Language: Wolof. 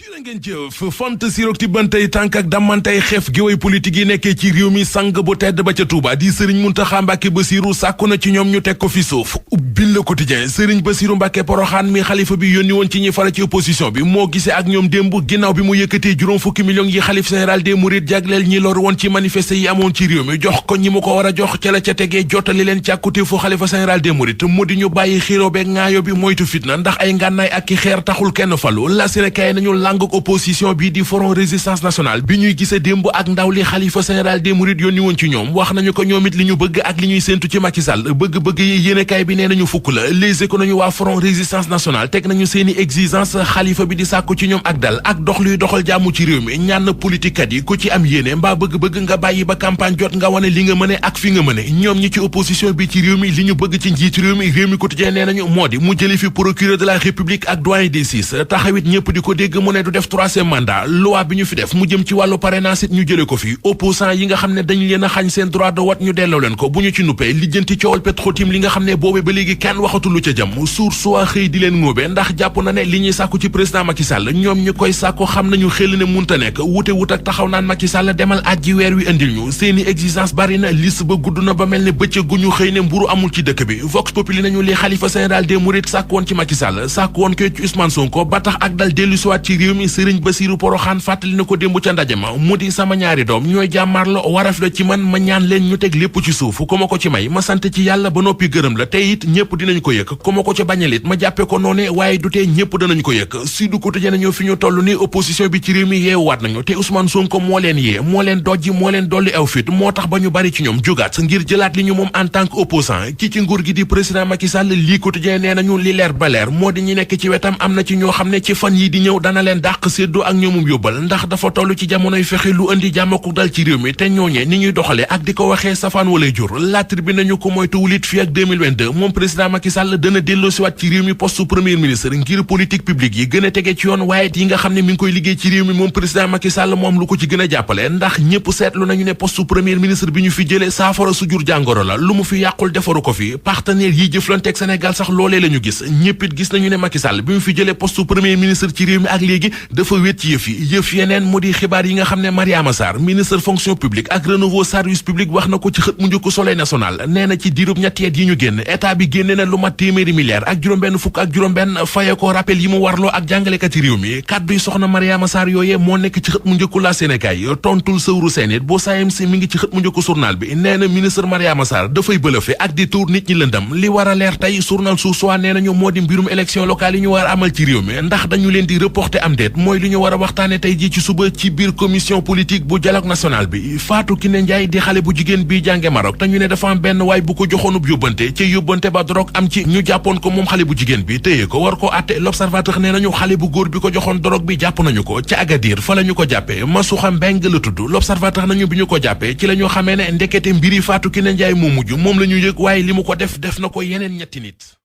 jërë ngeen jëf font siroog ti bantey tànk ak dammantey xeef géwéy politique yi nekkee ci réew mi sang bu tedd ba ca Touba di Serigne Mountakha Mbacké Bassirou sàkku na ci ñoom ñu teg ko fi suuf ubbil Le Quotidien Serigne Bassirou Mbacké Porokhane mi xalifa bi yónni woon ci ñi fara ci opposition bi moo gisee ak ñoom démb ginnaaw bi mu yëkkatee juróom fukki millions yi xalif général des mourides jagleel ñi loru woon ci manifesté yi amoon ci réew mi jox ko ñi mu ko war a jox ca la ca tegee jottali leen càkkute fu xalifa général des mourides mu di ñu bàyyi xiroo beeg ŋaayo bi moytu fitna ndax ay ngànnaay ak ki xeer taxul kenn falu la Sénégal nañu làng opposition bi di Front Résistance Nationale bi ñuy gisee démb ak ndaw li xalifa général des mourides yónni woon ci ñoom wax nañu ko ñoom it li ñu bëgg ak li ñuy séentu ci Macky Sall bëgg-bëgg yi yéenekaay bi nee nañu fukk la Les Échos nañu waa Front Résistance Nationale teg nañu seeni exigence xalifa bi di sàkku ci ñoom ak dal ak dox luy doxal jàmm ci réew mi ñaan politique kat yi ku ci am yéene mbaa bëgg-bëgg nga bàyyi ba campagne jot nga wane li nga mëne ak fi nga mëne ñoom ñi ci opposition bi ci réew mi li ñu bëgg ci njiit réew mi quotidien nee nañu moo di mu jëli fi procureur de la république ak doyen des six taxawit ñëpp di ko dégg mu ne du def troisième mandat loi bi ñu fi def mu jëm ci wàllu parrainage it ñu jële ko fi opposant yi nga xam ne dañ leen a xañ seen droit de vote ñu delloo leen ko bu ñu ci nuppee lijjanti coowal Petro-Tim li nga xam ne boobee ba léegi kenn waxatul lu ca jëm Source xëy di leen ngóobe ndax jàpp na ne li ñuy sàkku ci président Macky Sall ñoom ñi koy sàkku xam nañu xel ne munta nekk wute ak taxaw naan Macky Sall demal ajji weer wi indil ñu seeni exigence bari na liste ba gudd na ba mel ne bëccëg gu ñu xëy ne mburu amul ci dëkk bi Vox Populi nañu li xalifa général des mourides sàkk woon ci Macky Sall sàkk woon ko ci Ousmane Sonko ba tax ak dal dellu siwaat ci réew mi Serigne Bassirou Porokhane fàttali na ko démb ca ndaje ma mu di sama ñaari doom ñooy jàmmarlo waraf la ci man ma ñaan leen ñu teg lépp ci suuf ku ma ko ci may ma sant ci yàlla ba noppi gërëm la te it ñëpp dinañ ko yëg ku ma ko ci bañalit ma jàppe ko noone waaye du tee ñëpp danañ ko yëg Sud Quotidien nañu fi ñu toll ni opposition bi ci réew mi yeewuwaat nañu te Ousmane Sonko moo leen yee moo leen dojji moo leen dolli aw fit moo tax ba ñu bari ci ñoom jógaat ngir jëlaat li ñu moom en tant que opposant ki ci nguur gi di président Macky Sall lii Quotidien nee nañu li leer ba leer moo di ñi nekk ci wetam am na ci ñoo xam ne ci fan yi di ñëw dana leen dàq séddoo ak ñoomum yóbbal ndax dafa toll ci jamonoy fexe lu indi jàmmaku dal ci réew mi te ñooñee ni ñuy doxale ak di ko waxee safaan walay jur La Tribune nañu ko moytuwul it fii ak 2022 moom président Macky Sall dana delloosiwaat ci réew mi poste premier ministre ngir politique publique yi gën a tege ci yoon waaye yi nga xam ne mi ngi koy liggéey ci réew mi moom président Macky Sall moom lu ko ci gën a jàppale ndax ñëpp seetlu nañu ne poste premier ministre bi ñu fi jële saafara su jur jàngoro la lu mu fi yàqul defaru ko fi partenaire yi jëflanteeg Sénégal sax loolee la ñu gis ñëpp it gis nañu ne Macky Sall bi mu fi jële poste premier ministre ci réew mi ak léegi dafa wét ci yëf yeneen mu di xibaar yi nga xam ne Mariama Sarr ministre fonction publique ak renouveau service public wax na ko ci xët mu njëkk Soleil national nee na ci diirub ñetti at yi ñu génn état bi génne na lu mat téeméeri milliards ak juróom-benn fukk ak juróom-benn faye ko rappel yi mu warloo ak jàngalekat yi réew mi kàddu yi soxna Mariama Sarr yooyee moo nekk ci xët mu njëkku la Sénégal tontul sëwru seenit bu sayem si mi ngi ci xët mu njëkku journal bi nee na ministre Mariama Sarr dafay bëlëfe ak di tuur nit ñi lëndam li war a leer tey journal Source A nee nañu moo di mbirum élection locale yi ñu war a amal ci réew mi ndax dañu leen di reporter am déet mooy li ñu war a waxtaane tey ji ci suba ci biir commission politique bu dialogue national bi Fatou Kiné Ndiaye di xale bu jigéen bi jànge Maroc te ñu ne dafa am benn waay bu ko joxoonub yóbbante ci yóbbante ba drogue am ci ñu jàppoon ko moom xale bu jigéen bi téye ko war ko àtte L'Observateur nee nañu xale bu góor bi ko joxoon drogue bi jàpp nañu ko ca Agadir fa la ñu ko jàppee Masuxa Mbeng la tudd L'Observateur nañu bi ñu ko jàppee ci la ñu xamee ne ndekete mbiri Fatou Kiné Ndiaye moo mujj moom la ñu yëg waaye li mu ko def na ko yeneen ñetti nit